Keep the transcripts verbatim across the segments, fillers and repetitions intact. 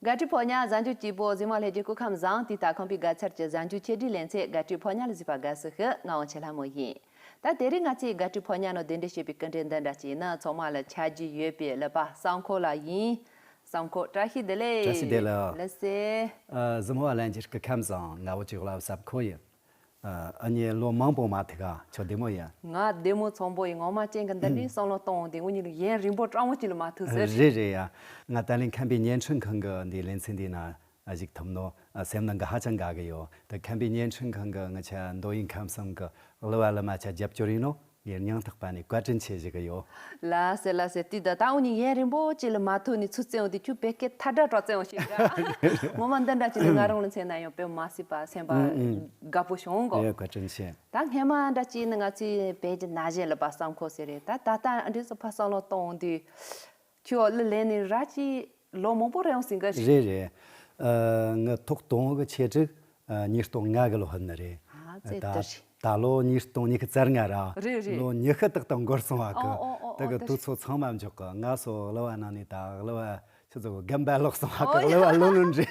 དགའ་སྤྲོའི་ཕོ་ཉ་གཟའ་མཇུག་སྐྱིད་པོ། གཟིགས་མོ་ལྷན་རྒྱས་སྐུ་ཁམས་བཟང་། དུས་ལྟར་ཁམས་པའི་དགའ་ཚལ་གྱི་གཟའ་མཇུག་ཆེད་སྒྲིག་ལེ་ཚན་དགའ་སྤྲོའི་ཕོ་ཉ་ལ་གཟིགས་པ་དགའ་བསུ་ཞུ། ང་དབང་ཆེན་ལྷ་མོ་ཡིན། ད་དེ་རིང་ང་ཚོས་དགའ་སྤྲོའི་ཕོ་ཉ་ནང་གདན་འདྲེན་བྱས་པའི་སྐུ་མགྲོན་འདི་འདྲ་ཅིག་ནི་ཚང་མ་ལ་ཆ་རྒྱུས་ཡོད་པའི་ཀླད་པ་བསམ་འཁོར་ལགས་ཡིན། བསམ་འཁོར་བཀྲ་ཤིས་བདེ་ལེགས། བཀྲ་ཤིས་བདེ་ལེགས། ལགས་སེ། ཨ། གཟིགས་མོ་བ་ལྷན་རྒྱས་སྐུ་ཁམས་བཟང་། ང་བོད་ཀྱི་ལ་བསམ་འཁོར་ཡིན། ཨ། ཨ་ནི་ལོ་མང་པོ་མ་ཐུག་ག་ཁྱོད་བདེ་མོ་ཡིན། ང་བདེ་མོ་ཚོང་པོ་ཡིན། ངོ་མ་ཅན་གྱི་འདི་འདྲའི་བསམ་བློ་གཏོང་འོང་དུས་དངོས་གནས་ལ་ཡུན་རིང་པོ་སྤྲང་པོ་ཅིག་ལ་མ་ཐུག་ཟེར། རེད་རེད་ཡ། ང་ད་ལན་ཁམས་པའི་བརྙན་འཕྲིན་ཁང་གི་འདི་ལེ་ཚན་འདི་ན་གཞུག་ཐུབ་ནོ། ཨ། སེམས་ནང་གི་ཧ་ཅང་དགའ་གི་ཡོད། ད་ཁམས་པའི་བརྙན་འཕྲིན་ཁང་གི་ང་ཆ་མདོ་དབུས་ཁམས་གསུམ་གི་གླུ་བ་གླུ་མ་ཆ་རྒྱབ་སྐྱོར་ཡིན་ནོ། ངས་སྙིང་ཐག་པ་ནས་བཀའ་དྲིན་ཆེ་ཞུ་གི་ཡོད། ལགས་སེ་ལགས་སེ། དུས་ད་ལྟ་འུ་གཉིས་ཡུན་རིང་པོ་ཅིག་ལ་མ་ཐུག་ནས་ཚུར་བཙལ་འོང་དུས་ཁྱོད་བོད་སྐད་ཐལ་སྒྲ་སྒྲོག་བཙལ་འོང་ཞིག་འདྲ། ངོ་མ་འདི་འདྲ་ཅིག་ནི་ང་རང་ལ་མཚོན་ན་ཡང་དཔེ་མ་སྲིད་པ་སེམས་པ་ཨུ་ཨུ་དགའ་པོ་བྱུང་གོ། ཡ། བཀའ་དྲིན་ཆེ། ད་སྔས་མ་འདྲ་ཅིག་ནི་ང་ཚོའི་བོད་ཀྱི་ན་གཞོན་ཀླད་པ་བསམ་འཁོར་ཟེར་རེད། ད་ད་ལྟ་འདི་ཚོ་ཕར་བསམ་བློ་གཏོང་འོང་དུས་ཁྱོད་གླུ་ལེན་ནས་ར་ཅིག་ལོ་མང་པོ་རེད་འོང་ཟིན་གི་རེད། རེད་རེད། ཨ། ངའི་ཐོག་དང་པོ་གི་ཆེད་སྒྲིག་ཨ། ཉིས་སྟོང་ལྔ་གི་ལོ་ཧན་ནི་རེད། ཨ། ཙེ་ད་ལྟར་ཞིག་ད་ལོ་ཉིས་སྟོང་ཉི་ཤུ་རྩ་ལྔ་ར། རེད་རེད། ལོ་ཉི་ཤུ་ཏག་ཏག་འགོར་སོང་བ་གི། ཨོ་ཨོ་ཨོ། ད་གི་ཨོ་དུས་ཚོད་ཚང་མ་འཇོག་གི། ང་སོ་གླུ་བ་ནང་ནས་ད་གླུ་བ་ཆུ་ཚོད་རྒན་པ་ལོག་སོང་བ་གི། ཨོ་གླུ་བ་ལོ་ལོན་རེད།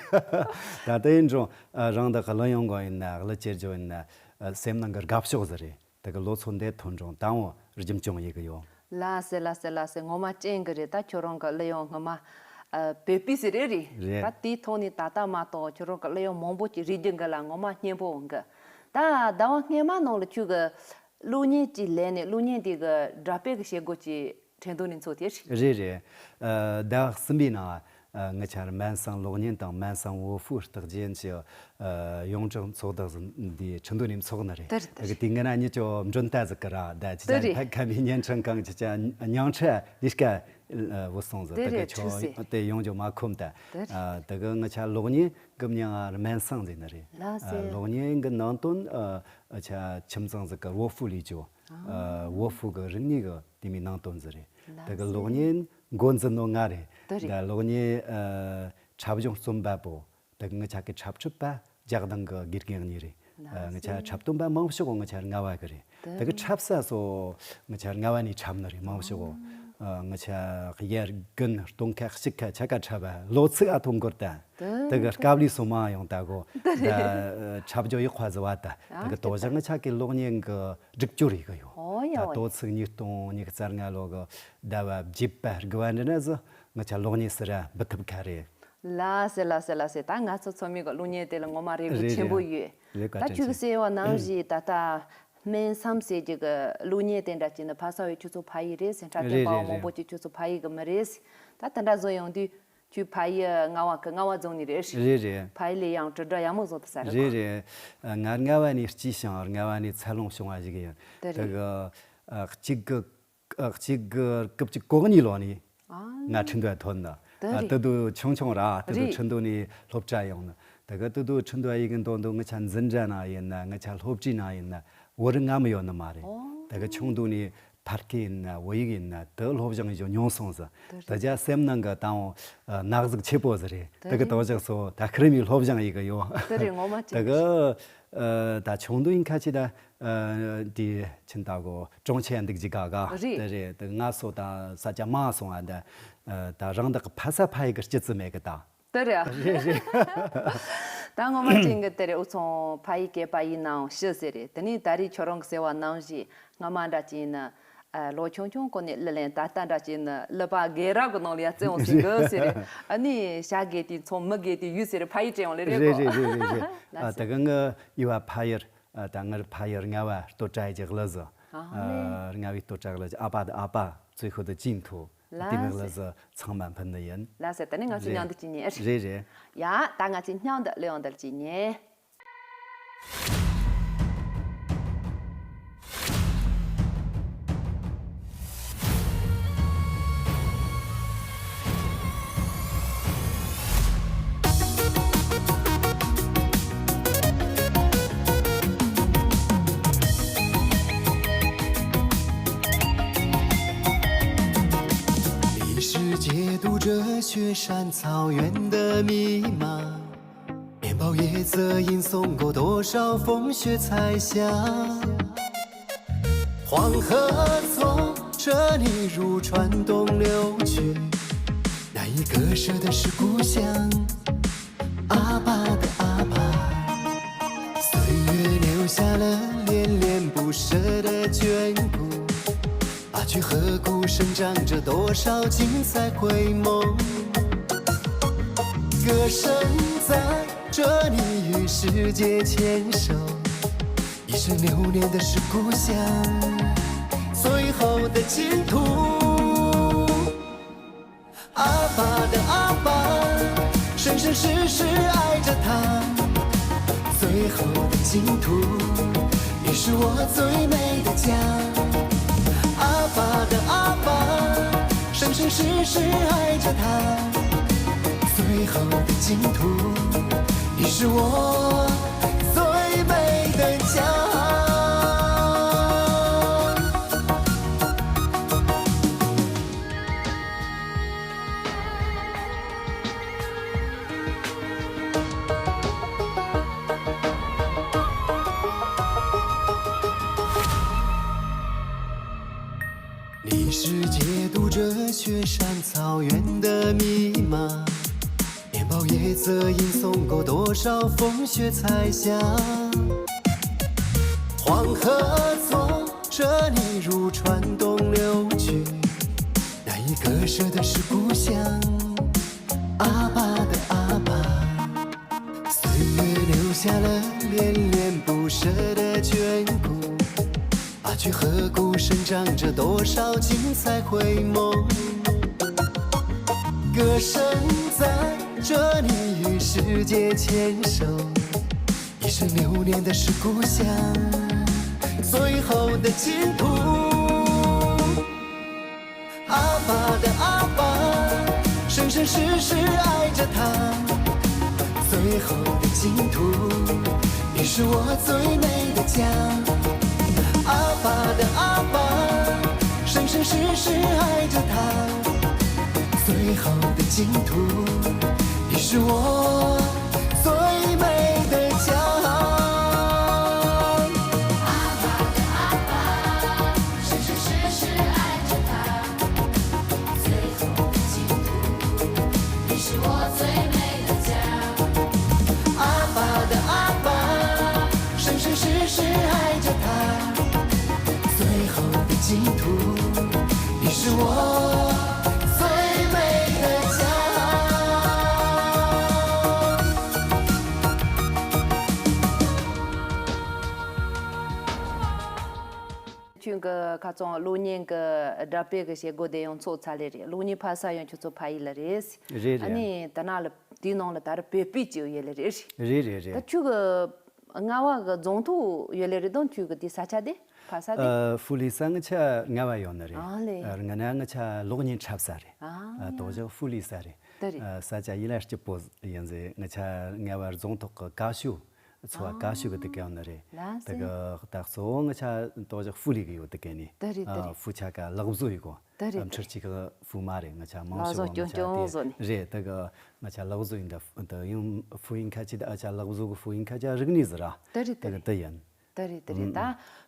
ད་དེ་ཡིན་རུང་ཨ། རང་ད་གི་གླུ་དབྱངས་གོ་ཡིན་ན། གླུ་གཅེར་རྒྱུ་ཡིན་ན། ཨ། སེམས་ནང་གི་དགའ་ཕྱོགས་ཟིག་རེད། ད་གི་ལོ་ཚོད་འདི་ཐོན་རུང་ད་འོ་རྒྱུན་སྐྱོང་ཡེ་གི་ཡོད། ལགས་སེ་ལགས་སེ་ལགས་སེ། ངོ་མ་ཅན་གི་རེད། ད་ཁྱོད་རང་གི་གླུ་དབྱངས་སྔོན་མ་ཨ། བོད་པའི་ཟེར་རེད་རེད། རེད། ད་དེའི་ཐོག་ནས་ད་ལྟ་མ་གཏོགས་ཁྱོད་རང་གི་གླུ་དབྱངས་མང་པོ་ཅིག་རིག་རྒྱུ་འགའ་ལ་ངོ་མ་སྙན་པོ་འོང་གི། ད་ཟླ་བ་སྔས་མ་ནང་ལ་ཁྱོད་གི་གླུ་བརྙན་ཅིག་ལེན་ནས་གླུ་བརྙན་དེ་གི་སྒྲ་དཔེ་གི་བྱེད་སྒོ་ཅིག་ཁྲིན་ཏུའུ་ནས་འཚོགས་ཏེ་རེད། རེད་རེད། ཨ། ཟླ་བ་གསུམ་པའི་ནང་ཨ། ང་ཆ་སྨན་སེང་གློག་བརྙན་དང་སྨན་སེང་ཝུའུ་ཧྥུ་རྟགས་ཅན་གྱི་ཨ། ཡོངས་གྲགས་ཚོགས་སྡེ་འདི་ཁྲིན་ཏུའུ་ནས་འཚོགས་ནི་རེད། དེ་རེད། དེ་རེད། དེ་ང་རང་གཉིས་ཀྱི་མགྲོན་བརྡ་ཟིག་གི་ར། ད་ཅི་དེ་ཅང་རེད། ཕ་ཁ་མི་བརྙན་འཕྲིན་ཁང་ཅི་ཅང་མྱང་ཁྲ་ལས་ཀ་བུད་སོང་ཟིག་དེ་དེ་གི་རེད། ཆོ་ཁྲུས་གསོལ། དེ་ཡོང་རྒྱུ་མ་ཁོམ་ད། དེ་རེད། ཨ། དེ་གི་ང་ཆ་གློག་བརྙན་གི་མྱིང་ང་སྨན་སེང་ཟེར་ནི་རེད། ལགས་སེ། ཨ། གློག་བརྙན་གི་ནང་དོན་ཨ། ཨ་ཆ་ཁྱིམ་ཚང་ཟིག་གི་ཝུའུ་ཧྥུ་ལས་ཅོ། ཨ། ཝུའུ་ཧྥུ་གི་རིག་གནས་གི་དེ་མོའི་ནང་དོན་ཟིག་རེད། ལགས་སེ། དེ་གི་གློག་བརྙན་འགོ་འཛིན་ནོ་ང་རེད། དེ་རེད། ད་གློག་བརྙན་ཨ། འཁྲབ་གཞུང་རྩོམ་པ་པོ། དེ་གི་ང་ཆ་གི་འཁྲབ་ཁྲིད་པ་རྒྱག་དང་གི་དགེ་རྒན་གཉིས་རེད། ཨ། ལགས་ང་ཆ་སེ། འཁྲབ་སྟོན་པ་མང་ཤོས་གོ་ང་ཆ་རྔ་བ་གི་རེད། དེ་དེ་གི་རེད། འཁྲབ་ས་སོ་ང་ཆ་རྔ་བ་ནས་འཁྲབ་ནི་རེད་མང་ཤོས་གོ། ཨ། ང་ཆ་དབྱར་དགུན་སྟོན་ཁ་དཔྱིད་ཁ་ཆ་ཀ་འཁྲབ་པ་ལོ་ཚིགས་ཨ་ཐོ་འགོར་ད། དེ་དེ་གི་དཀའ་ལས་སོ་མང་ཡོང་ད་གོ། དེ་རེད། ད་འཁྲབ་རྒྱུ་ཡག་པ་ཟིག་བ་ད། ཨ། དེ་གི་དེ་དོ་ད་བཞག་ང་ཆ་གི་གློག་བརྙན་གི་སྒྲིག་སྦྱོར་ཡེ་གི་ཡོད། ཨོ་ཡ། ད་ཨོ་ཡ། དོ་ཚིགས་ཉིས་སྟོང་ཉི་ཤུ་རྩ་ལྔ་ལོ་གི་ཟླ་བ་བརྒྱད་པ་དགུ་བ་འདྲ་ན་ཟིག་ང་ཆ་གློག་བརྙན་ཟེར་ར་འབུལ་ཐུབ་ཁ་རེད། ལགས་སེ་ལགས་སེ་ལགས་སེ། ད་ང་ཚོ་ཚོགས་མི་གི་གློག་བརྙན་དེ་ལ་ངོ་མ་རེ་བ་རེད་ཆེན་པོ་རེད། ཡོད། རེད། བཀའ་ད་དྲིན་ཁྱོད་ཆེ། ཀྱིས་ཟེར་བ་ནང་བཞིན་ད་ལྟ་སྨན་སེང་ཟེར་གྱི་གི་གློག་བརྙན་དེ་འདྲ་ཅིག་ནི་ཕ་ས་བའི་ཁྱོད་ཚོ་ཕ་ཡུལ་རེད་ཟེར། འཁྲབ་སྟོན་པ་བ་མང་པོ་ཅིག་ཁྱོད་ཚོ་ཕ་ཡུལ་གི་མི་རེད་ཟེར། ད་དེ་འདྲ་བཟོ་ཡོང་དུས་ཁྱོད་ཕ་ཡུལ་རྔ་བ་གི་རྔ་བ་རྫོང་ནས་རེད། རེད་རེད། ཕ་ཡུལ་ལ་ཡང་དྲིལ་བསྒྲགས་ཡག་མོ་བཟོ་ཐུབ་ས་རེད། རེད་རེད། ང་རྔ་བ་ནས་སྐྱེས་ཤིང་རྔ་བ་ནས་འཚར་ལོངས་བྱུང་བ་ཞིག་ཡིན། དེ་དེ་རེད། གི་ཨ། གཅིག་གི་ཨ། གཅིག་གི་སྐབས་གཅིག་གོ་གཉིས་ལོ་ནས་ཨ། ང་ཁྲིན་ཏུའུ་ཐོན་ནི། དེ་ཨ། རེད། དེ་དུས་ཆུང་ཆུང་ར། དེ་དུས་རེད། ཁྲིན་ཏུའུ་ནས་སློབ་གྲྭ་ཡོང་ནི། དེ་གི་དེ་དུས་ཁྲིན་ཏུའུ་ཡི་གི་འདོན་དུ་ང་ཆ་འཛིན་གྲྭ་ནང་ཡིན་ན། ང་ཆ་སློབ་གྲྭའི་ནང་ཡིན་ན་བོད་རིགས་ང་མི་ཡོད་ནི་མ་རེད། ཨོ། དེ་གི་ཆུང་དུས་ནས་ཕ་སྐད་ཡིན་ན་བོད་ཡིག་ཡིན་ན་དེ་སློབ་སྦྱོང་ཡེ་རྒྱུ་ཉུང་སོང་ཟིག་དེ་རེད། དེ་རྒྱ་སེམས་ནང་གི་ད་འོ་ཨ། ནག་ཟིག་ཆེ་པོ་ཟིག་རེད། དེ་དེ་གི་རེད། དོ་ཞག་སོ་ད་ཁ་རི་མི་སློབ་སྦྱོང་ཡེ་གི་ཡོད། དེ་རེད། ངོ་མ་ཅིག་དེ་གི་ཨ། ད་ཆུང་དུས་ཡིན་ཁ་ཅིག་ད་ཨ། དེ་ཆིན་ད་གོ་གྲོང་ཁྱེར་འདུག་ཅིག་ག་ག་རེད། དེ་རེད། དེ་ང་སོ་ད་ས་ཆ་མང་སོང་ཨ། ད་ཨ། ད་རང་དག་གི་ཕ་ས་ཕ་ཡུལ་གི་སྐྱིད་ཙི་མེད་གི་ད། དེ་རེད། རེད་རེད། ད་ངོ་མ་ཅན་གི་དེ་རེད། འུ་ཚོ་ཕ་ཡུལ་སྐད་པ་ཡིན་ནའང་ཤི་ཟེར་རེད། དེ་ནས་ད་རེས་ཁྱོད་རང་གི་ཟེར་བ་ནང་བཞིན་སྔ་མ་འདྲ་ཅིག་ཡིན་ན། ཨ། ལོ་ཆུང་ཆུང་གོ་ནས་གླུ་ལེན། ད་ལྟ་འདྲ་ཅིག་ཡིན་ན་གླུ་པ་རྒན་རབས་གི་ནང་ལ་ཡ་བརྩི་འོང་ཟེར་གི་ཟེར་རེད། ཨ་ནི་ཤ་རྒས་དེ་ཚོང་མི་རྒས་དེ་ཡུལ་ཟེར་རེད། ཕ་ཡུལ་དྲན་འོང་ལེ་རེད་གོ། རེད་རེད་རེད་རེད། ཨ། ད་གི་ངི་ཡུལ་བ་ཕ་ཡུལ། ཨ། ད་ངར་ཕ་ཡུལ་རྔ་བ་སྟོད་གྲ་ཡི་གི་གླུ་ཟིག་ཨ། ཨ། རྔ་བའི་སྟོད་གྲ་གླུ་ཨ་ཕ་ཨ་ཕ་ཚོས་ཤོད་དུ་ཅིན་ཐུ། དེ་མི་གླུ་ཟིག་ཚང་མ་འཕུར་ནི་ཡིན། ལགས་སེ། ད་ནི་ང་ཚོ་མཉམ་དུ་ཅིག་ཉན། རེད་རེད། ཡ། ད་ང་ཚོ་མཉམ་དུ་གླུ་དབྱངས་འདི་ལ་ཅིག་ཉན། 历史解读着雪山草原的迷茫，面包叶子吟诵过多少风雪彩霞。黄河从这里入川东流去，难以割舍的是故乡。下了恋恋不舍的眷顾，啊，去何处生长着多少精彩回梦？歌声在这里与世界牵手，一生留恋的是故乡最后的净土。阿爸的阿爸，生生世世爱着他，最后的净土，你是我最美的家。阿爸的阿爸，生生世世爱着他，最后的净土，你是我最美的家。你是解读着雪山草原的密码，面包也侧影送过多少风雪彩霞。黄河从这里入川东流去，难以割舍的是故乡，阿爸的阿爸。岁月留下了恋恋不舍的眷顾，啊，去何处生长着多少精彩回梦？歌声在这里与世界牵手，一生留恋的是故乡最后的净土。阿爸的阿爸，生生世世爱着他，最后的净土，你是我最美的家。阿爸的阿爸，生生世世爱着他，最后的净土，你是我最美的家。阿爸的阿爸，生生世世爱着他，最后的净土，你是我最美的家。阿爸的阿爸，生生世世爱着他，最后的净土，你是我最美的家。ཁྱོད་ཀྱི་ཁ་སང་གློག་བརྙན་གྱི་སྒྲ་དཔེ་གི་བྱེད་སྒོ་དེ་ཡང་ཚོགས་ཚར་ལེ་རེད། གློག་བརྙན་ཕར་ས་ཡང་ཁྱོད་ཚོ་ཕ་ཡུལ་ལ་རེད། རེད་རེད། ཨ་ནི་དེ་ནང་ལ་དེའི་ནང་ལ་ད་རུ་བོད་སྤུས་ཅིག་ཡོད་ལེ་རེད། རེད་རེད་རེད། ད་ཁྱོད་ཀྱི་རྔ་བ་གི་རྫོང་ཐོག་ཡོད་ལེ་རེད་དང་ཁྱོད་ཀྱི་དེ་ས་ཆ་དེ་ཕ་ས་དེ། ཨ། ཧྥུ་ལི་ས་ང་ཆ་རྔ་བ་ཡོད་ནི་རེད། ཨ་ལེ། ཨ། རྔ་ན་ང་ཆ་གློག་བརྙན་འཁྲབ་ས་རེད། ཨ། ཨ། དོ་ཅོག་ཧྥུ་ལི་ས་རེད། དེ་རེད། ཨ། ས་ཆ་ཡིད་ལ་སྐྱིད་པོ་ཡིན་ཟེར། ང་ཆ་རྔ་བ་རྫོང་ཐོག་གི་ཀ་ཤུ། ཚོ་བ་ཀ་ཤུ་གི་དུ་གན་ནི་རེད། ལགས་སེ། དེ་གི་ད་གཙོ་བོ་ང་ཆ་དོ་ཅོག་ཧྥུ་ལི་གི་ཡོད་དུ་གན་ནི། དེ་རེད་དེ་རེད། ཨ། ཧྥུ་ཆ་ག་ལག་བཟོ་ཡི་གོ། དེ་རེད། ཨ། འཕྲུལ་གཅིག་གི་ཧྥུ་མ་རེད། ང་ཆ་མང་ལག་བཟོ་ཤོས་ང་ཆ་སྐྱོང་སྐྱོང་བཟོ་ནི། རེད། དེ་གི་ང་ཆ་ལག་བཟོ་ཡིན་ད་དུ་ཡང་ཧྥུ་ཡིན་ཁ་ཅིག་ད་ཨ་ཆ་ལག་བཟོ་གི་ཧྥུ་ཡིན་ཁ་ཅིག་རིག་གནས་ཟེར་ར། དེ་རེད་དེ་རེད། དེ་གི་དེ་ཡིན། དེ་རེད་དེ་རེད། ད་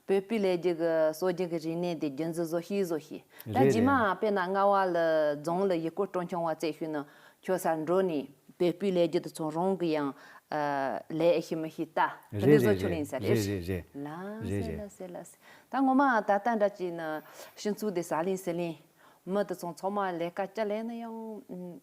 བོད་སྤུས་ལས་རྒྱུ་གི་སྲོལ་རྒྱུན་གི་རིག་གནས་དེ་རྒྱུན་འཛིན་བཟོ་ཤེས་བཟོ་ཤེས། ད་རེད་རྗེས་མ་རེད། དཔེར་ན་རྔ་བ་ལ་རྫོང་ལ་ཡུལ་སྐོར་སྤྲོ་འཆམ་བ་བཙལ་ཤུལ་ནི་ཁྱོད་སར་འགྲོ་ནས་བོད་སྤུས་ལས་རྒྱུ་དེ་ཚོ་རང་གི་ཡང་ལས་ཨེ་ཤེས་མི་ཤེས་ལྟ། དེ་འདྲ་བཟོ་ཆོག་ལེན་ས་རེད། རེད་རེད་རེད། ལགས་སེ་རེད་རེད། ལགས་སེ་ལགས་སེ། ད་ངོ་མ་ད་ལྟ་འདྲ་ཅིག་ནི་ཕྱི་ཚུལ་དེ་ཟ་ལེན་ཟེར་ལེན། མི་དེ་ཚོ་ཚང་མ་ལས་ཀ་ཅི་ལས་ན་ཡང་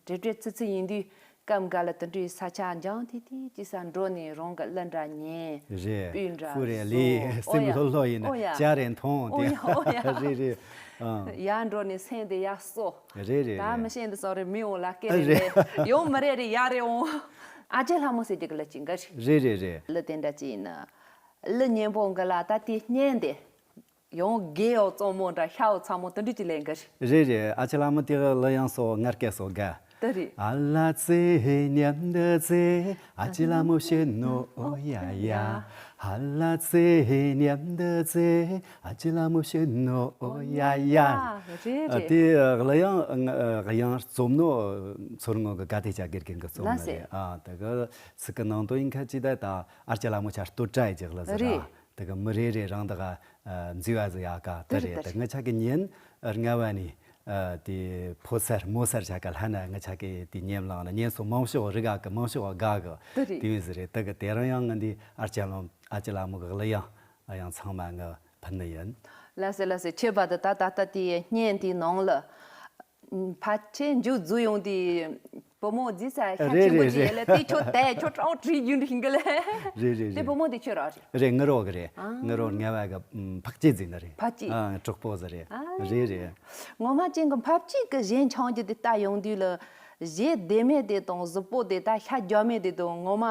བྲེལ་བྲེལ་ཚི་ཚི་ཡིན་དུས། སྐབས་འགའ་ལ་དེ་འདྲའི་ས་ཆ་འཇང་ཐིག་ཐིག་ཅིག་སར་འགྲོ་ནས་རང་གི་གླུ་འདྲ་ཉན། རེད། སྤུས་འདྲ་ཧྥུ་རེ་ལི་བཟོ། སེམས་ལྷོད་ལྷོད་ཡིན་ན། ཨོ་ཡ། ཇ་རེ་འཐུང་། ཨོ་ཡ་ཨོ་ཡ། རེད་རེད། ཨ། ཡར་འགྲོ་ནས་སེམས་དེ་ཡར་གསོ། རེད་རེད་ད་རེད། མི་ཤེས་འདི་ཚོ་རེ་མི་འོང་ལ་སྐད་རེ་རེད། ཡོང་མི་རེ་རེ་ཡར་རེ་འོང་། ཨ་ཅེ་ལྷ་མོ་ཟེར་རྒྱུ་གི་གླུ་ཅིག་འགའ་རེད། རེད་རེད་རེད། གླུ་དེ་འདྲ་ཅིག་ཡིན་ན། གླུ་སྙན་པོ་འགའ་ལ་ད་དེ་སྙན་དེ། ཡང་རྒས་ཡོ་གཙང་མོ་འདྲ་ཤ་བོ་ཚ་མོ་དེ་འདྲ་ཅིག་ལེན་གི་རེད། རེད་རེད། ཨ་ཅེ་ལྷ་མོ་དེ་གི་གླུ་དབྱངས་སོགས་ངར་སྐད་སོགས་དགའ། དེ་རེད། རེད་རེད། དེ་གླུ་དབྱངས་གླུ་དབྱངས་རྩོམ་ནོ་ཚོར་སྔོན་གི་དགའ་དེ་ཆ་དགེ་རྒན་གི་རྩོམ་ནི་རེད། ཨ་དེ་གི་ཚིག་གི་ནང་དོན་ཡིན་ཁ་ཅིག་ད་ད་ཨ་ཅེ་ལྷ་མོ་ཆ་སྟོད་གྲྭ་ཡི་ཅིག་གླུ་ཟེར་ར། དེ་གི་མི་རེ་རེ་རང་དག་མཛེས་པ་ཟིག་ཡག་ག་དེ་རེད། དེ་ང་ཆ་གི་ཉིན་རྔ་བ་ནས་དེ་ཕོ་སར་མོ་སར་ཆ་ག་ལྷ་ན་ང་ཆ་གི་དེ་ཉེམ་ལང་ན་ཉེན་སོ་མང་ཤོག་རི་ག་གི་མང་ཤོག་ག་གི་དེ་བས་ཟིག་རེད། དེ་གི་དེ་རང་ཡང་ང་འདི་ཨར་ཅ་ལོ་ ཨ་ཅེ་ལགས་མོ་གི་གླུ་དབྱངས་ཡང་ཚང་མ་ངས་ཕུལ་ནི་ཡིན། ལགས་སོ་ལགས་སོ། ཁྱོད་བར་དུ་ད་ད་ལྟ་དེའི་བརྙན་དེའི་ནང་ལ་ཕལ་ཆེར་མཇུག་རྫོགས་ཡོང་དུས་བུ་མོ་རྫི་ས་ཤ་རེད་ཆེན་པོ་རེད་ཅིག་ཡོད་ལ། རེད། དེ་ཁྱོད་དེ་ཁྱོད་ཀྲང་བྲིས་རྒྱུ་འདྲ་ཡིན་གི་ལ། རེད་རེད་དེ་རེད། བུ་མོ་དེ་ཁྱོད་རང་རེད། རེད། ངའི་རོགས་གི་རེད། ཨ། ངའི་རོགས་ངའི་བ་གི་ཨམ་ཕག་སྐྱེས་རྫི་ནི་རེད། ཕག་སྐྱེས། ཨ། གྲོགས་པོ་ཟིག་རེད། ཨ། རེད་རེད། ངོ་མ་ཅན་གི་ཕག་སྐྱེས་གི་གཞས་འཆང་རྒྱུ་དེ་ལྟ་ཡོང་དུས་ལ། གཞས་བདེ་མེད་དེ་དང་གཟུགས་པོ་དེ་དང་ཤ་རྒྱགས་མེད་དེ་དང་ངོ་མ་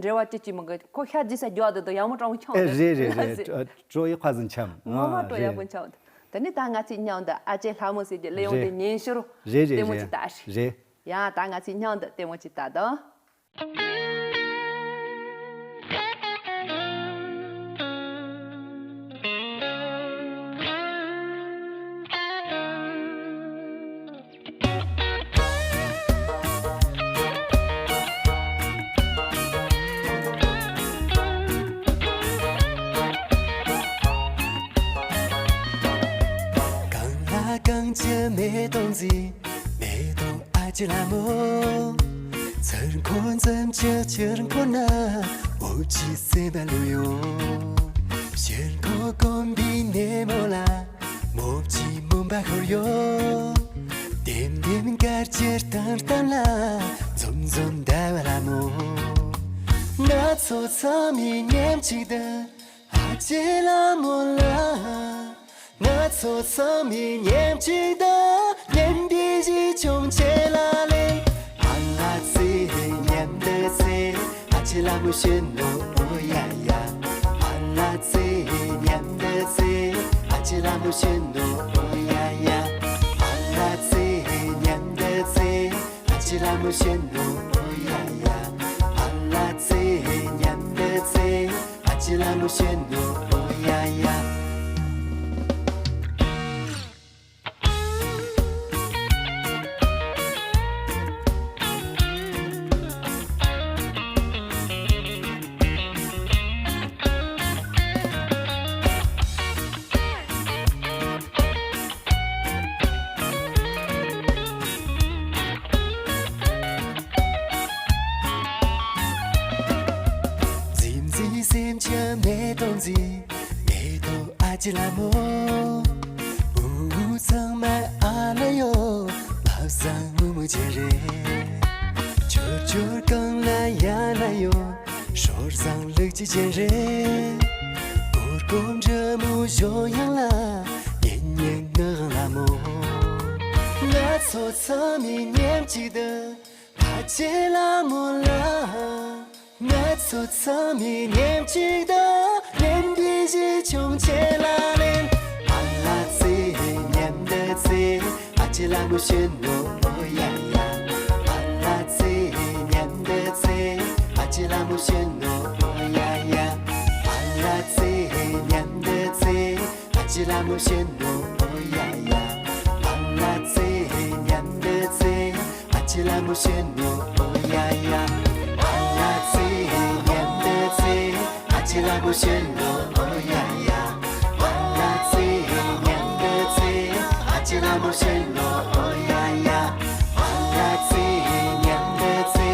འབྲེལ་བ་ཅི་ཅི་མི་དགོས། ཁོ་ཤ་རྫི་ས་རྒྱགས་དེ་དང་ཡག་མོ་ཀྲང་འཆང་ཨེ། རེད་རེད་རེད། ལགས་སོ། ཀྲོ་ཡི་ཁ་ཟིན་འཆམ། ངོ་མ་ཀྲོ་ཡག་པོ་འཆང་། དེ་ནས་ད་ང་ཚོའི་མཉམ་དུ་ཨ་ཅེ་ལྷ་མོ་ཟེར་གྱི་གླུ་དབྱངས་དེ་རེད། ཉན་ཤོར། རེད་རེད་ལྟད་མོ་རེད། ཅིག་ལྟ་ཨ་ཤི། རེད། ཡ་ད་ང་ཚོའི་མཉམ་དུ་ལྟད་མོ་ཅིག་ལྟ་དང་། གངས་ལ་གངས་ཀྱི་མེ་ཏོག་མཛེས། མེ་ཏོག་ཨ་ཅེ་ལྷ་མོ། ཚུར་འཁོར་འཛུམ་གྱི་ཕྱིར་འཁོར་ན། འོབས་ཀྱི་སེམས་པ་ལུས་ཡོང་། ཕྱིར་འཁོར་གོམ་པའི་སྣེ་མོ་ལ། མོ་བྱའི་མུན་པ་ཤོར་ཡོང་། ལྡེམ་ལྡེམ་དཀར་གྱི་གཏམ་གཏམ་ལ། འཛུམ་འཛུམ་ཟླ་བ་ལྷ་མོ། ང་ཚོ་ཚང་མས་མཉམ་གཅིག་ཏུ། ཨ་ཅེ་ལྷ་མོ་ལ། ང་ཚོ་ཚང་མས་མཉམ་གཅིག་ཏུ། སྙན་པའི་གཞས་ཆུང་ཆེ་ལ་ལེན། ཨ་ལ་ཙི་མཉམ་དུ་ཚེ། ཨ་ཅེ་ལྷ་མོ་ཤེས་ནོ་ཨོ་ཡ་ཡ། ཨ་ལ་ཙི་མཉམ་དུ་ཚེ། ཨ་ཅེ་ལྷ་མོ་ཤེས་ནོ་ཨོ་ཡ་ཡ། ཨ་ལ་ཙི་མཉམ་དུ་ཚེ། ཨ་ཅེ་ལྷ་མོ་ཤེས་ནོ་ཨོ་ཡ་ཡ། ཨ་ལ་ཙི་མཉམ་དུ་ཚེ། ཨ་ཅེ་ལྷ་མོ་ཤེས་ནོ་ཨོ་ཡ་ཡ། འཛིན་འཛིན་སེམས་ཀྱི་མེ་ཏོག་མཛེས། མེ་ཏོག་ཨ་ཅེ་ལྷ་མོ། འུ་འུ་ཚང་མ་ཨ་ལ་ཡོ། བབ་བཟང་མུ་མུ་ཅན་རེད། ཆོར་ཆོར་གང་ལ་ཡ་ལ་ཡོ། སྲོལ་བཟང་ལུགས་ཀྱི་ཅན་རེད། གུར་གུམ་འདྲ་མོ་བཞོ་ཡང་ལ། ཉན་ཉན་ངག་དབང་ལྷ་མོ། ང་ཚོ་ཚང་མས་མཉམ་གཅིག་ཏུ། ཨ་ཅེ་ལྷ་མོ་ལ། ང་ཚོ་ཚང་མས་མཉམ་གཅིག་ཏུ། སྙན་པའི་གཞས་ཆུང་ཆེ་ལ་ལེན། ཨ་ལ་ཙི་མཉམ་དུ་ཚེ། ཨ་ཅེ་ལྷ་མོ་ཤེས་ནོ་ཨོ་ཡ་ཡ། ཨ་ལ་ཙི་མཉམ་དུ་ཚེ། ཨ་ཅེ་ལྷ་མོ་ཤེས་ནོ་ཨོ་ཡ་ཡ། ཨ་ལ་ཙི་མཉམ་དུ་ཚེ། ཨ་ཅེ་ལྷ་མོ་ཤེས་ནོ་ཨོ་ཡ་ཡ། ཨ་ལ་ཙི་མཉམ་དུ་ཚེ། ཨ་ཅེ་ལྷ་མོ་ཤེས་ནོ་ཨོ་ཡ་ཡ། ཨ་ལ་ཙི་མཉམ་དུ་ཚེ། ཨ་ཅེ་ལྷ་མོ་ཤེས་ནོ་ཨོ་ཡ་ཡ། ཨ་ལ་ཙི་མཉམ་དུ་ཚེ། ཨ་ཅེ་ལྷ་མོ་ཤེས་ནོ་ཨོ་ཡ་ཡ། ཨ་ལ་ཙི་མཉམ་དུ་ཚེ།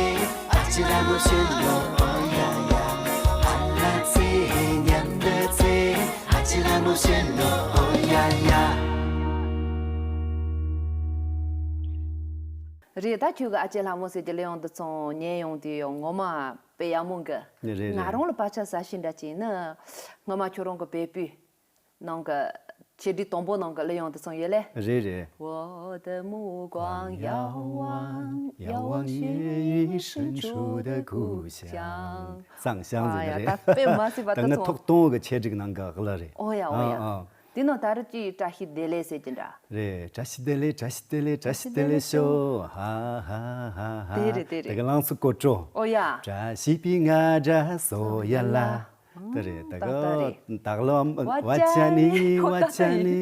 ཨ་ཅེ་ལྷ་མོ་ཤེས་ནོ་ཨོ་ཡ་ཡ། ཨ་ལ་ཙི་མཉམ་དུ་ཚེ། ཨ་ཅེ་ལྷ་མོ་ཤེས་ནོ་ཨོ་ཡ་ཡ། རེད། ད་ཁྱོད་ཀྱི་ཨ་ཅེ་ལྷ་མོ་ཟེར་གྱི་གླུ་དབྱངས་འདི་ཚོ་ཉན་ཡོང་དུས་ངོ་མ་དཔེ་ཡག་མོ་གི། རེད་རེད། ང་རང་ལ་བག་ཆགས་ཟ་ཞིག་འདྲ་ཅིག་ནི། སྔོན་མ་ཁྱོད་རང་གི་བལ་པོའི་ནང་གི་ཆེད་སྒྲིག་དང་པོ་ནང་གི་གླུ་དབྱངས་འདི་ཚོ་ཡོད་ལེ། རེད་རེད། 我的目光遥望，遥望雪域深处的故乡。 藏乡 ཟེར་གྱི་རེད། ད་དཔེ་མ་སྲིད་པ་ད་ང་ཐོག་དང་པོ་གི་ཆེད་སྒྲིག་ནང་གི་གླུ་རེད། ཨོ་ཡ་ཨོ་ཡ། ཨ་ཨ། དེ་ནང་ད་རུ་ཅི་བཀྲ་ཤིས་བདེ་ལེགས་ཟེར་གྱི་འདྲ། རེད། བཀྲ་ཤིས་བདེ་ལེགས། བཀྲ་ཤིས་བདེ་ལེགས། བཀྲ་ཤིས་བདེ་ལེགས་ཤོ། ཧ་ཧ་ཧ་ཧ། དེ་རེད་དེ་རེད། དེ་གི་ལང་ཚོ་ཀོ་ཀྲོ། ཨོ་ཡ། བཀྲ་ཤིས་པའི་རྔ་སྒྲ་ཟོ་ཡ་ལ། དེ་རེད། ད་ད་ད་རེད། གི་ད་གི་ལོ་བ་ཅ་ནི་བ་ཅ་ནི་བ་ཅ་ནི།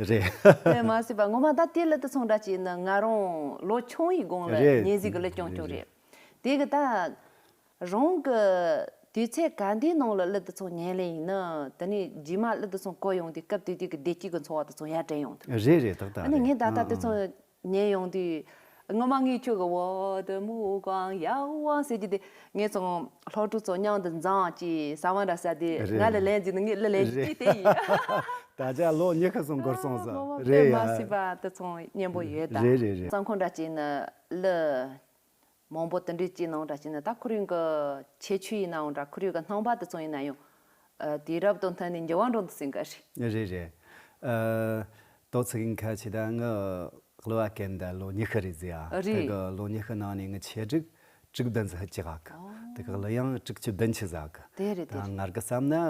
རེད། དེ་མ་སྲིད་པ་ངོ་མ་ད་དེ་གླུ་དེ་ཚོ་འདྲ་ཅིག་ནི་ང་རང་ལོ་ཆུང་བའི་གོང་ལ་རེད། ཉན་ཟིག་གི་གླུ་རྐྱང་རྐྱང་རེད། དེ་གི་ད། རང་གི་དུས་ཚོད་ག་འདིའི་ནང་ལ་གླུ་དེ་ཚོ་ཉན་ལེ་ཡིན་ན། དེ་ནས་རྗེས་མ་གླུ་དེ་ཚོ་གོ་ཡོང་དུས་སྐབས་དེ་དུས་ཀྱི་བདེ་སྐྱིད་ཀྱི་འཚོ་བ་དེ་ཚོ་ཡར་དྲན་ཡོང་དུས། རེད་རེད། ཏག་ཏག་ཨ་ནི་རེད། ངས་ད་ལྟ་ཨང་དེ་ཚོ་ཨང་། ཉན་ཡོང་དུས། ངོ་མ་ངས་ཁྱོད་ཀྱི་我的目光遥望 ཟེར་གྱི་དེ། ངས་ཚང་སློབ་ཕྲུག་ཚོ་མཉམ་དུ་མཛངས་ཀྱི་ཟ་བ་འདྲ་ཟ་དེ། རེད། ང་ལ་ལན་ཟིན་ནི་ངས་ལ་ལན་རེད། ཅི་དེ་ཡིན། ད་ཆ་ལོ་ཉི་ཤུ་སོང་འགོར་སོང་ཟེར། ངོ་མ་རེད་ཡ། དཔེ་མ་སྲིད་པ་དེ་ཚང་སྙན་པོ་ཡོད་ད། རེད་རེད་རེད། གཙང་ཁང་འདྲ་ཅིག་ནི་ལ། མང་པོ་དེ་འདྲའི་ཅིག་ནང་འདྲ་ཅིག་ནི་ད་ཁོ་རང་གི་ཁྱད་ཆོས་ཡིན་ནའང་འདྲ། ཁོ་རང་གི་སྣང་བ་དེ་ཚང་ཡིན་ན་ཡང་། ཨ། དུས་རབས་དང་མཐུན་ནས་འགྱུར་བ་འགྲོ་འདུག་ཟེར་གི་རེད། རེད་རེད། ཨ། ཏོག་ཙམ་ཁ་ཆེ་ད་ངི་གླུ་བ་གན་ད་ལོ་ཉི་ཤུ་རེད་ཟེར་ཡ། རེད། དེ་གི་ལོ་ཉི་ཤུ་ནང་ནས་ངི་ཆེད་སྒྲིག་དྲུག་བདུན་ཙམ་ཅིག་ཨ་གི། ཨོ། དེ་གི་གླུ་དབྱངས་དྲུག་ཅུ་བདུན་ཅུ་ཟེར་གི། དེ་རེད་དེ་ད་རེད། ང་གི་བསམ་ན། ཨ།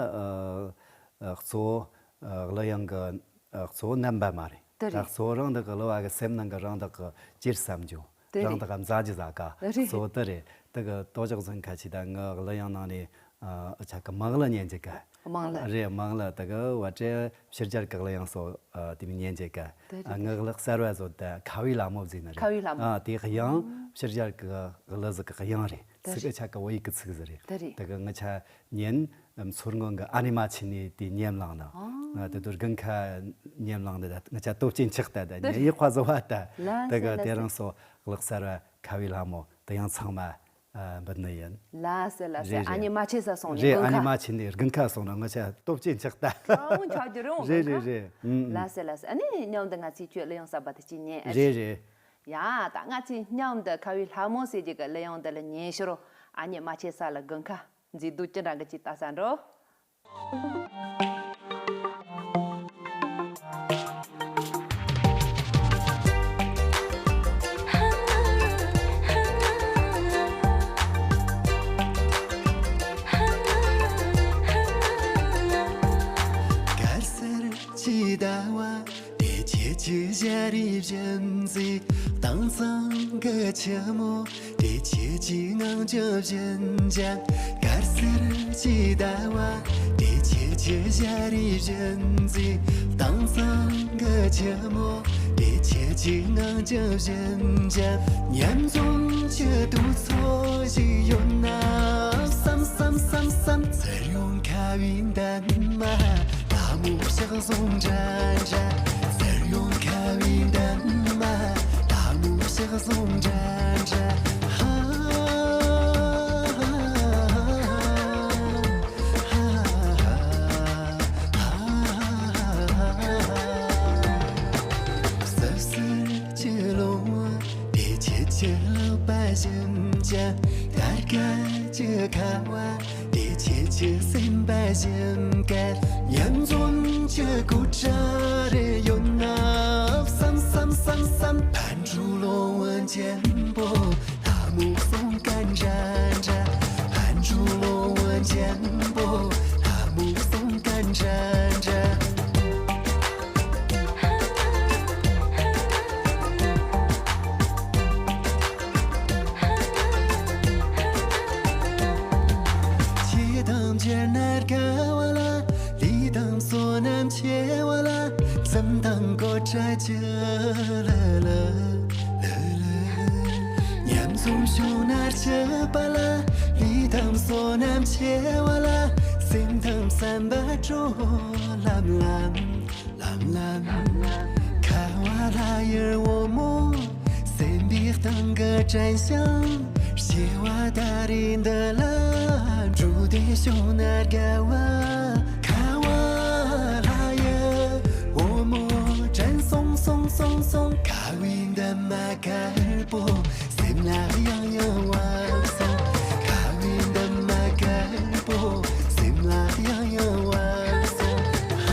ཨ། གཙོ་བོ། ཨ། གླུ་དབྱངས་གི། ཨ། གཙོ་བོ་རྣམ་པ་མ་རེད། དེ་ད་རེད། གཙོ་བོ་རང་དག་གི་གླུ་བ་གི་སེམས་ནང་གི་རང་དག་གི་སྤྱིར་བསམ་རྒྱུ། དེ་རེད། རང་དག་གི་མཛའ་རྒྱུ་ཟེར་ག། རེད། གཙོ་བོ་དེ་རེད། དེ་གི་ལྟོ་ཅོག་ཟིན་ཁ་ཆེ་ད་ངི་གླུ་དབྱངས་ནང་ནས། ཨ། ཆ་གི་དམངས་གླུ་ཉན་རྒྱུ་ག། དམངས་གླུ། རེད། དམངས་གླུ་དེ་གི་བ་ཏྲེ་ཕྱི་རྒྱལ་གི་གླུ་དབྱངས་སོགས། ཨ། དེ་མི་ཉན་རྒྱུ་ག། དེ་རེད། ཨ། དེ་ངི་རེད། གླུ་གསར་བ་བཟོ་ད་ཁ་བའི་ལྷ་མོ་ཟེར་ནི་རེད། ཁ་བའི་ལྷ་མོ། ཨ། དེ་གི་དབྱངས་ཕྱི་རྒྱལ་གི་གླུ་ཟིག་གི་དབྱངས་རེད། དེ་ཚིག་རེད། ཆ་གི་བོད་ཡིག་གི་ཚིག་ཟིག་རེད། དེ་རེད། དེ་གི་ངི་ཆ་ཉན། མཚོ་སྔོན་གི་ཨ་ནེ་མ་ཆེ་ནས་དེ་ཉན་བླངས་ན། ཨ། ང་དེ་དུ་དགུན་ཁ་ཉན་བླངས་ནི་ད་ང་ཆ་སྟོབས་ཆེན་ཆགས་ད་ད་ཉན་ཡིག་ཁ་བཟོ་བ་ད། ལ་དེ་ག་སེ་ལ་དེ་སེ། རང་སོ་གླུ་གསར་བ་ཁ་བའི་ལྷ་མོ་དེ་ཡང་ཚང་མ། ཨ། འབུལ་ནི་ཡིན། ལ་སེ་ལ་སེ། རེད་རེད། ཨ་ནེ་མ་ཆེ་ས་སོང་ནས། རེད། དགུན་ཁ། ཨ་ནེ་མ་ཆེ་ནས་དགུན་ཁ་སོང་ན་ང་ཆ་སྟོབས་ཆེན་ཆགས་ད། ཨ། འོང་ཆགས་རྒྱུ་རེད། འོང་རེད་དགུན་ཁ། རེད་རེད། ཨུ། ལ་སེ་ལ་སེ། ཨ་ནི་མཉམ་དུ་ང་ཚོས་ཁྱོད་གླུ་དབྱངས་གསར་པ་དེ་གཅིག་ཉན། རེད་རེད། ཡ། ད་ང་ཚོས་མཉམ་དུ་ཁ་བའི་ལྷ་མོ་ཟེར་རྒྱུ་གི་གླུ་དབྱངས་འདི་ལ་ཉན་ཤོར། ཨ་ནེ་མ་ཆེ་ས་ལ་དགུན་ཁ། མཛེས་སྡུག་ཅི་འདྲ་གི་ཅིག་ལྟ་ས་འགྲོ། དཀར་སེར་གྱི་ཟླ་བ། དེ་ཁྱེད་ཀྱི་ཞལ་རས་བཞིན་མཛེས། དྭངས་གཙང་གི་ཁྱི་མོ། དེ་ཁྱེད་ཀྱི་ངང་རྒྱུད་བཞིན་འཇམ། དཀར་སེར་གྱི་ཟླ་བ། དེ་ཁྱེད་ཀྱི་ཞལ་རས་བཞིན་མཛེས། དྭངས་གཙང་གི་ཁྱི་མོ། དེ་ཁྱེད་ཀྱི་ངང་རྒྱུད་བཞིན་འཇམ། མཉམ་འཛོམས་ཀྱི་དུས་ཚོད་ཞིག་ཡོད་ན་བསམ་བསམ་བསམ་བསམ། ཚུར་ཡོང་ཁ་བའི་འདན་མ། ལྷ་མོ་ཕྱག་ཟུང་འདྲ་འདྲ། ཚུར་ཡོང་ཁ་བའི་འདན་མ། ལྷ་མོ་ཕྱག་ཟུང་འདྲ་འདྲ། ཧ། ཧ། སིབ་སིབ་ཀྱི་ལོང་བ། དེ་ཁྱེད་ཀྱི་ལག་པ་བཞིན་འཇམ། དར་དཀར་གྱི་ཁ་བ། དེ་ཁྱེད་ཀྱི་སེམས་པ་བཞིན་དཀར། མཉམ་འཛོམས་ཀྱི་སྐུ་དྲག་རེ་ཡོད་ན་བསམ་བསམ་བསམ་བསམ། ཕན་ཕྲུག་ལོང་བ་འཇམ་པོ། ལྷ་མོ་སོང་ཀ་འདྲ་འདྲ། ཕན་ཕྲུག་ལོང་བ་འཇམ་པོ། ལྷ་མོ་སོང་ཀ་འདྲ་འདྲ། ཁྱེད་དང་མཇལ་ན་དགའ་བ་ལ། ལུས་དང་བསོད་ནམས་ཆེ་བ་ལ། སེམས་དང་གོ་ཆ་ཆེ་ལ་ལ་ལ་ལ། མཉམ་འཛོམས་བྱུང་ན་སྐྱིད་པ་ལ། ལུས་དང་བསོད་ནམས་ཆེ་བ་ལ། སེམས་དང་བསམ་པ་སྤྲོ་ལམ་ལམ། ལམ་ལམ། ཁ་བ་ལྷ་ཡི་བུ་མོ། སེམས་པའི་གཏིང་གི་དྲན་ཤིང་། སྐྱེ་བ་ད་རེས་འདི་ལ། འགྲོ་དེ་བྱུང་ན་དགའ་བ། ཁ་བ་ལྷ་ཡི་བུ་མོ། དྲན་སོང་སོང་སོང་སོང་། ཁ་བའི་འདབ་མ་དཀར་པོ། སེམས་ལ་ཡང་ཡང་བབས་སོང་། ཁ་བའི་འདབ་མ་དཀར་པོ། སེམས་ལ་ཡང་ཡང་བབས་སོང་། ཧ།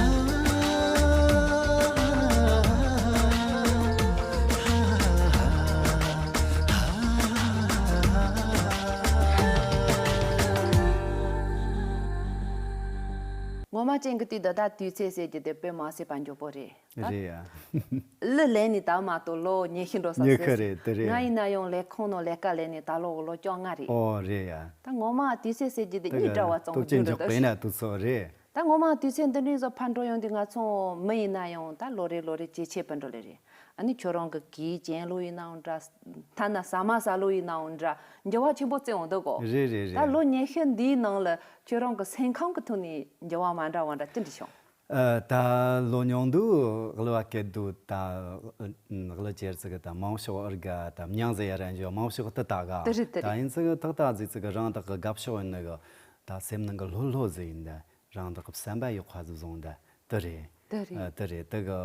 ངོ་མ་ཅན་གྱི་དུས་འདི་ད་དུས་ཚོད་ཟེར་རྒྱུ་དེ་དཔེ་མ་སྲིད་པ་མགྱོགས་པོ་རེད། རེད་ཡ། གླུ་ལེན་ནས་ད་མ་གཏོགས་ལོ་ཉི་ཤུ་འགྲོ་ས་ཉི་ཤུ་ཟེར། རེད་དེ་རེད། ང་ཡིན་ན་ཡང་ལས་ཁུངས་ནང་ལས་ཀ་ལས་ནས་ད་ལོ་ལོ་བཅོ་ལྔ་རེད། ཨོ་རེད་ཡ། ད་ངོ་མ་དུས་ཚོད་ཟེར་རྒྱུ་དེ་གཉིས་འདྲ་བ་ཙམ་སྟོབས་ཆེན་འགྱུར་འཇོག་འདུག་པས་ན་དུས་ཚོད་རེད། ད་ངོ་མ་དུས་ཚོད་འདི་འདྲའི་བཟོ་ཕར་འགྲོ་ཡོང་དུས་ང་ཚོ་མི་ཡིན་ན་ཡང་ད་ལོ་རེ་ལོ་རེ་ཇེ་ཆེ་བར་འགྲོ་ལེ་རེད། ཨ་ནི་ཁྱོད་རང་གི་གོས་གྱོན་ལུགས་ཡིན་ནའང་འདྲ། ཐ་ན་ཟ་མ་ཟ་ལུགས་ཡིན་ནའང་འདྲ། འགྱུར་བ་ཆེན་པོ་བརྩི་འོང་འདུག་གོ། རེད་རེད་རེད། ད་ལོ་ཉི་ཤུ་འདིའི་ནང་ལ་ཁྱོད་རང་གི་སེམས་ཁམས་ཀྱི་ཐོག་ནས་འགྱུར་བ་མ་འདྲ་བ་འདྲ་ཅི་འདྲ་བྱུང་། ཨ། ད་ལོ་ཉུང་དུས་གླུ་བ་སྐད་དུ་ད་གླུ་ཅེར་ཙི་གི་ད་མང་ཤོག་ཨར་ག་ད་མྱང་ཟེར་ཡ་ར་འཇོ་མང་ཤོག་ཏི་ད་ག་དེ་རེད་དེ་ད་རེད། ཡིན་ཙི་གི་ཏག་ཏག་ཟིག་ཙི་གི་རང་དག་གི་དགའ་ཕྱོགས་ཡིན་ནི་གི་ད་སེམས་ནང་གི་ལྷོད་ལྷོད་ཟིག་ཡིན་ད། རང་དག་གི་བསམ་པ་ཡག་པ་ཟིག་བཟུང་ད་དེ་རེད། དེ་རེད། ཨ། དེ་རེད། དེ་གི་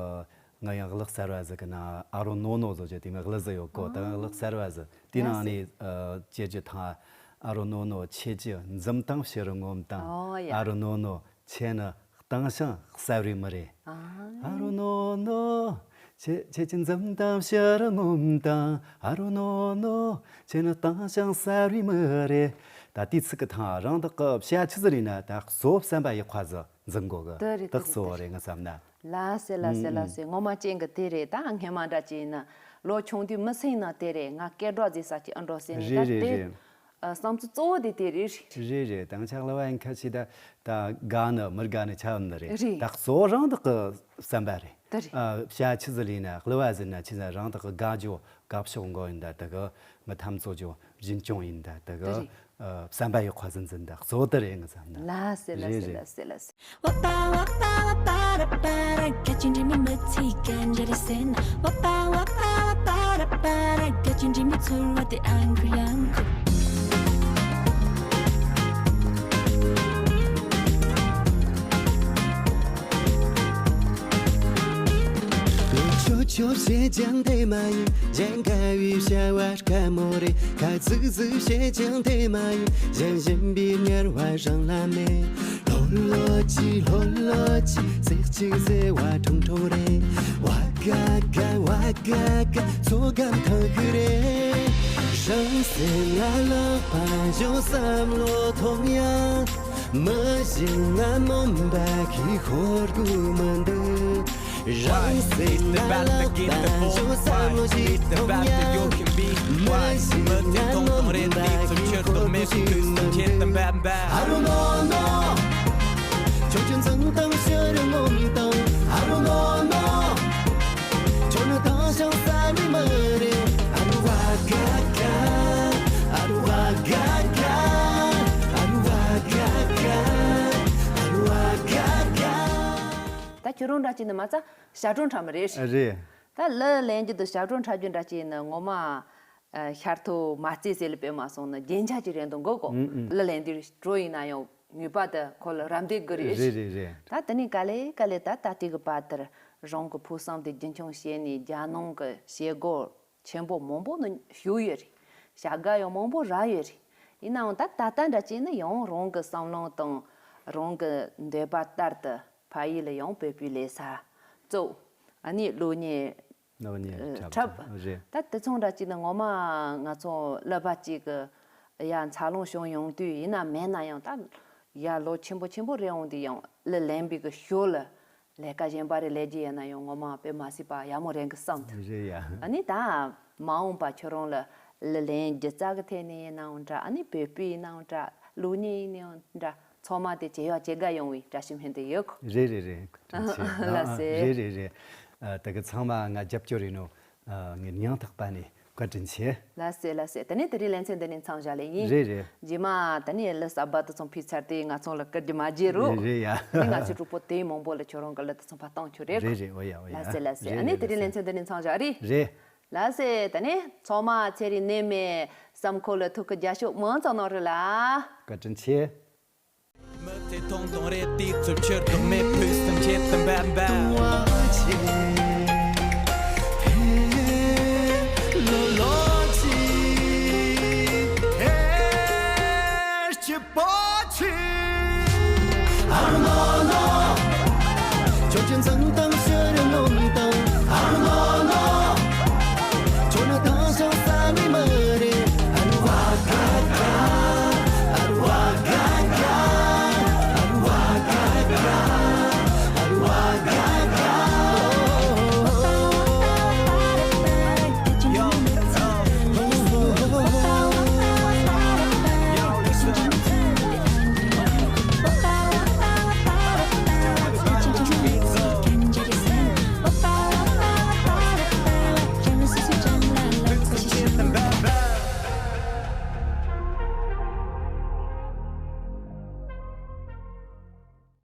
ང་ཡང་གླུ་གསར་བ་ཟིག་གི་ན་ཨ་རོ་ནོ་ནོ་ཟོ་ཅེ་དེ་ང་གླུ་ཟིག་ཡོད་གོ་ད་ང་གླུ་གསར་བ་ཟིག་དེ་ནང་ནས་ཨ་ཅེ་ཅེ་ཐང་ཨ་རོ་ནོ་ནོ་ཁྱེད་ཀྱི་འཛུམ་དང་ཕྱི་རུ་ངོམ་དང་ཨོ་ཡ། ཨ་རོ་ནོ་ནོ། ཁྱེད་ནི་སྟངས་ཤང་གསར་བའི་མི་རེད། ཨ། ཨ་རོ་ནོ་ནོ། ཁྱེད་ཁྱེད་ཀྱི་འཛུམ་དང་ཕྱི་རུ་ངོམ་དང་ཨ་རོ་ནོ་ནོ། ཁྱེད་ནི་སྟངས་ཤང་གསར་བའི་མི་རེད། ད་དེ་ཚིག་གི་ཐང་རང་དག་གི་བྱ་ཆི་ཟིག་ཡིན་ན་ད་གཙོ་བསམ་པ་ཡག་པ་ཟིག་འཛིན་དགོ་གི་དེ་རེད་དེ་གཙོ་བོ་རེད་ང་བསམ་ན། ལ་སེ་ལ་སེ་ལ་སེ་ངོ་མ་ཅན་གི་དེ་རེད། ད་སྔས་མ་འདྲ་ཅིག་ཡིན་ན་ལོ་ཆུང་དུས་མི་སེང་ན་དེ་རེད། ང་སྐད་སྒྲོག་ཟེར་ས་ཅིག་ཨ་འགྲོ་ཟེར་ནས་རེད་ད་རེད་དེ། རེད། ཨ། བསམ་ཚུལ་གཙོ་བོ་དེ་དེ་རེད། རེད་རེད། དང་ཆག་ལ་བ་ཡིན་ཁ་ཆེ་ད་ད་དགའ་ནི་མི་དགའ་ནི་ཆ་བ་ནི་རེད། རེད། ད་གཙོ་བོ་རང་དག་གི་བསམ་པ་རེད། དེ་རེད། ཨ། བྱ་ཆི་ཟིག་ལས་ན་གླུ་བ་ཟིན་ན་ཆི་ཟིག་རང་དག་གི་དགའ་རྒྱུ་དགའ་ཕྱོགས་མགོ་ཡིན་ད་དེ་གི་མི་ཐམས་ཅད་རྒྱུ་རྒྱུན་སྐྱོང་ཡིན་ད་དེ་དེ་གི་རེད། ཨ། བསམ་པ་ཡག་པ་ཟིག་འཛིན་ད་གཙོ་བོ་དེ་རེད་ང་བསམ་ན། ལ་སེ་ལ་རེད་སེ་རེད། ལ་སེ་ལ་སེ། Wapa wapa wapa para para, catching dreamy mutsi kanjari sen. Wapa wapa wapa para para, catching dreamy tsurwa te angry uncle. Cho cho se jang de mai, jang ka wi sha wa ka mo re, ka zu zu se jang de mai, jang jin bi nyar wa rang la me. ལྷོད་ལྷོད་ཅིག་ལྷོད་ལྷོད་ཅིག་ཚིག་གཅིག་ཟེར་བ་ཁྲུང་ཁྲུང་རེད། ཝ་ག་ག་ཝ་ག་ག་ཚོ་གམ་ཐང་གི་རེད། རང་སེམས་ལ་ལག་པ་འཇོག་བསམ་བློ་ཐོང་ཡང་། མི་གཞན་ང་མོན་པ་གི་ཧོར་གུ་མི་འདུག་རང་སེམས་ལ་ལག་པ་འཇོག་བསམ་བློ་ཞིག་ཐོང་ཡང་། མི་གཞན་ང་མོན་པ་གི་ཧོར་གུ་མི་འདུག་ཨ་རུ་ནོ་ནོ། ཁྱོད་ཀྱི་འཛུམ་དང་ཕྱི་རུ་ངོམ་དང་ཨ་རུ་ནོ་ནོ། ཁྱོད་ནི་དྭངས་ཤིང་གསལ་བའི་མི་རེད། ཨ་རུ་ཝ་ག་ག་ཨ་རུ་ཝ་ག་ག་ཨ་རུ་ཝ་ག་ག་ཨ་རུ་ཝ་ག་ག་ད་ཁྱོད་རང་འདྲ་ཅིག་ནི་མ་རྩ་ཞབས་བྲོ་འཁྲབ་མི་རེད། རེད། ད་གླུ་ལེན་རྒྱུ་དང་ཞབས་བྲོ་འཁྲབ་རྒྱུ་འདྲ་ཅིག་ནི་ངོ་མ། ཨ། ཤར་ཐོག་མ་རྩེ་ཟེར་ལ་དཔེ་མ་སོང་ན་རྒྱན་ཆ་ཅིག་རེད་འདུག་གོ་གོ་ཨུ་ཨུ། གླུ་ལེན་དུས་བྲོ་ཡིན་ན་ཡང་ནུས་པ་དེ་ཁོ་ལ་རམ་འདེགས་དགོས་རེད། རེད་རེད་རེད། ད་དེ་ནས་ག་ལེ་ག་ལེ་ད་ད་ལྟའི་གི་བར་དེར་རང་གི་ཕུགས་བསམ་དེ་རྒྱུན་འཁྱོངས་བྱས་ནས་རྒྱ་ནང་གི་བྱེད་སྒོ་ཆེན་པོ་མང་པོ་ནི་ཞུགས་ཡོད་རེད། བྱ་དགའ་ཡང་མང་པོ་རག་ཡོད་རེད། ཡིན་ནའང་ད་ད་ལྟ་འདྲ་བྱས་ན་ཡང་རང་གི་བསམ་བློ་དང་རང་གི་འདོད་པ་ལྟར་དུ་ཕ་ཡུལ་ལ་ཡང་བོད་པའི་ལས་ས་གཙོ་ཨ་ནི་གློག་བརྙན། ནག་ཉེས་ཨ། འཁྲབ་འཁྲབ་རེད། ད་དེ་ཚོང་འདྲ་གཅིག་ནི་ངོ་མ་ང་ཚོ་གླུ་པ་གཅིག་གི་ཡ་འཚར་ལོངས་བྱུང་ཡོང་དུས་ཡིན་ན་མེད་ན་ཡང་ད་ཡ་ལོ་ཆེན་པོ་ཆེན་པོ་རེད་འོང་དུས་ཡང་གླུ་ལེན་པའི་གི་ཞོར་ལ་ལས་ཀ་གཞན་པ་རེ་ལས་རྒྱུ་ཡིན་ན་ཡང་ངོ་མ་དཔེ་མ་སྲིད་པ་ཡག་མོ་རེད་གི་བསམ་ཐུབ། རེད་ཡ། ཨ་ནི་ད་མ་འོངས་པ་ཁྱོད་རང་ལ་གླུ་ལེན་སྒྱུ་རྩལ་གི་ཐད་ནས་ཡིན་ནའང་འདྲ་ཨ་ནི་བོད་པའི་ཡིན་ནའང་འདྲ་གློག་བརྙན་ཡིན་ནའང་འདྲ། ཚང་མ་དེ་བྱེད་ཡག་བྱེད་དགའ་ཡོང་བའི་བཀྲ་ཤིས་སྨོན་འདུན་ཡོད་གོ། རེད་རེད་རེད། བཀའ་དྲིན་ཆེ། ལགས་སེ། རེད་རེད་རེད། ཨ། དེ་གི་ཚང་མ་ང་རྒྱབ་སྐྱོར་ཡིན་ནོ། ཨ། ངས་སྙིང་ཐག་པ་ནས་བཀའ་དྲིན་ཆེ། ལགས་སེ་ལགས་སེ། དེ་ནས་དེ་རིང་ལེ་ཚན་འདི་ནས་མཚམས་བཞག་ལེ་ཡིན། རེད་རེད། རྗེས་མ་དེ་ནས་གླུ་གསར་པ་དེ་ཚོ་ཕུལ་ཚར་དུས་ང་ཚོ་ལ་བསྐུར་རྒྱུ་མ་བརྗེད་རོགས། རེད་ཡ། དེ་ང་ཚོའི་གྲོགས་པོ་དེ་མང་པོ་ལ་ཁྱོད་རང་གི་གླུ་དེ་ཚོ་ཕར་བཏང་ཆོག་རེད་གོ། རེད་རེད། འོ་ཡ་འོ་ཡ། ལགས་སེ་ལགས་སེ། རེད་ཨ་ནི་རེད། དེ་རིང་ལེ་ཚན་འདི་ནས་མཚམས་བཞག་རེད། རེད། ལགས་སེ། ད་ནི་ཚང་མ་ཚེ་རིང་ནད་མེད་བསམ་འཁོར་ལ་ཐུགས་ཁུར་རྒྱབ་སྐྱོར་མང་ཙམ་གནང་རོགས་ལ། བཀའ་དྲིན་ཆེ། མི་ཚེ་ཐུང་ཐུང་རེད་དུས་ཚོད་ཕྱིར་ཐོགས་མེད་ཕུགས་བསམ་ཆེད་དུ་འབད་འབད།